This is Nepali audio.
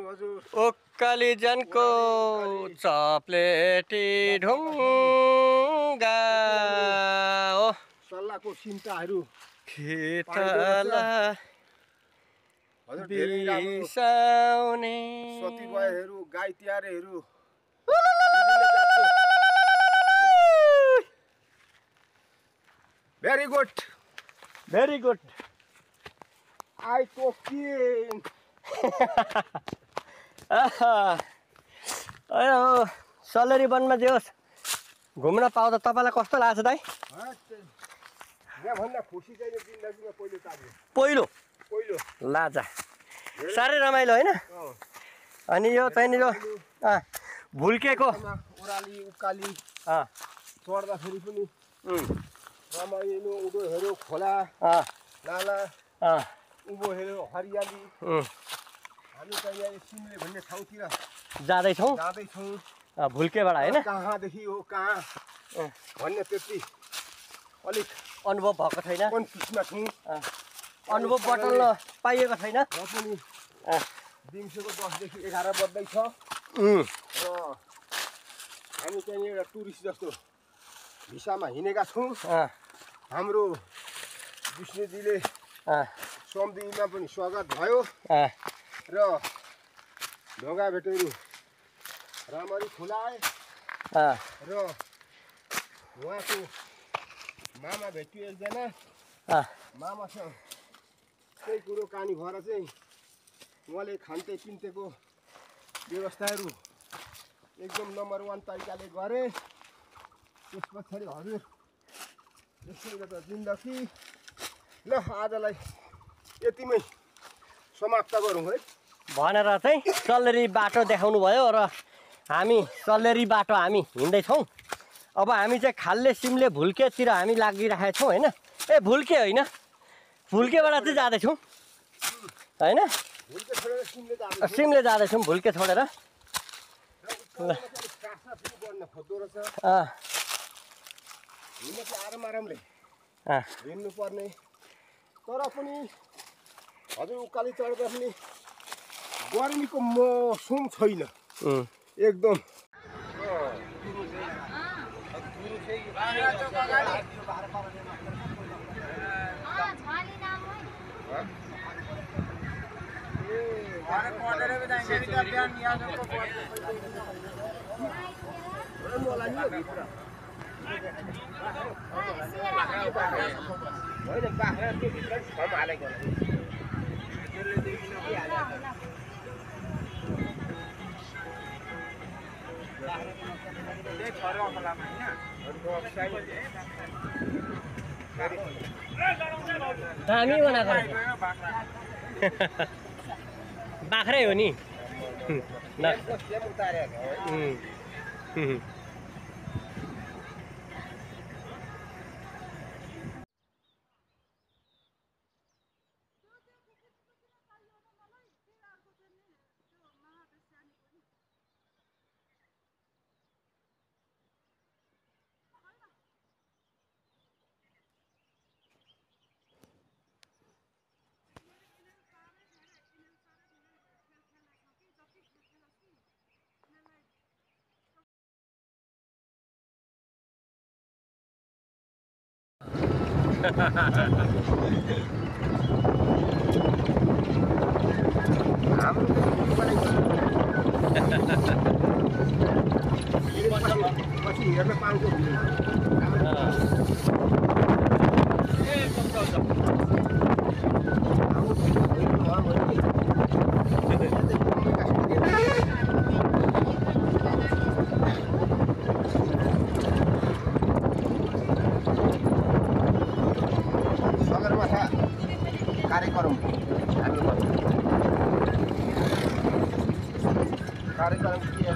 उक्काली जनको चप्लेटी ढुङ्गा ओ सल्लाहको सिन्ताहरू खितला बिसाउने सतीवयहरू गाई तिहारहरू very good I talking salary वनमा जेहोस् घुम्न पाउँदा तपाईँलाई कस्तो लाग्छ दाइ? भन्दा खुसी चाहिँ जिन्दगीमा पहिलो लाजा साह्रै रमाइलो होइन? अनि यो चाहिँ यो भुल्केको ओह्राली उकाली चढ्दाखेरि पनि रमाइलो उँधो हेऱ्यो खोला नाला उँभो हेऱ्यो हरियाली। हामी चाहिँ यहाँ सिमले भन्ने ठाउँतिर जाँदैछौँ भुल्केबाट होइन? कहाँदेखि हो कहाँ भन्ने त्यति अलिक अनुभव भएको छैन, कन्फ्युजमा छौँ। अनुभव बटुल्न पाइएको छैन। र पनि दिउँसोको 10 देखि 11 बज्दैछ र हामी चाहिँ एउटा टुरिस्ट जस्तो भिसामा हिँडेका छौँ। हाम्रो विष्णुजीले समदिमा पनि स्वागत भयो र ढोगा भेटहरू राम्ररी खुलाए र उहाँको मामा भेटियो एकजना। मामासँग केही कुरो कानी भएर चाहिँ उहाँले खान्ते पिन्तेको व्यवस्थाहरू एकदम नम्बर 1 तरिकाले गरे। त्यस पछाडि हजुर यसरी त जिन्दगी ल आजलाई यतिमै समाप्त गरौँ है भनेर चाहिँ सल्लेरी बाटो देखाउनु भयो र हामी सल्लेरी बाटो हामी हिँड्दैछौँ। अब हामी चाहिँ खाल्ले सिमले भुल्केतिर हामी लागिरहेका छौँ होइन? ए भुल्के होइन, भुल्केबाट चाहिँ जाँदैछौँ होइन? सिमले जाँदैछौँ भुल्के छोडेर। आरामले हिँड्नु पर्ने तर पनि हजुर उकाली चढ्दा पनि गर्मीको मौसम छैन एकदम। होइन बाख्रा त्यो भित्र छम हालेको दामी बनाएको बाख्रै हो नि। पछि हेर्न पाउँछ। सगरमाथा कार्यक्रम कार्यक्रम के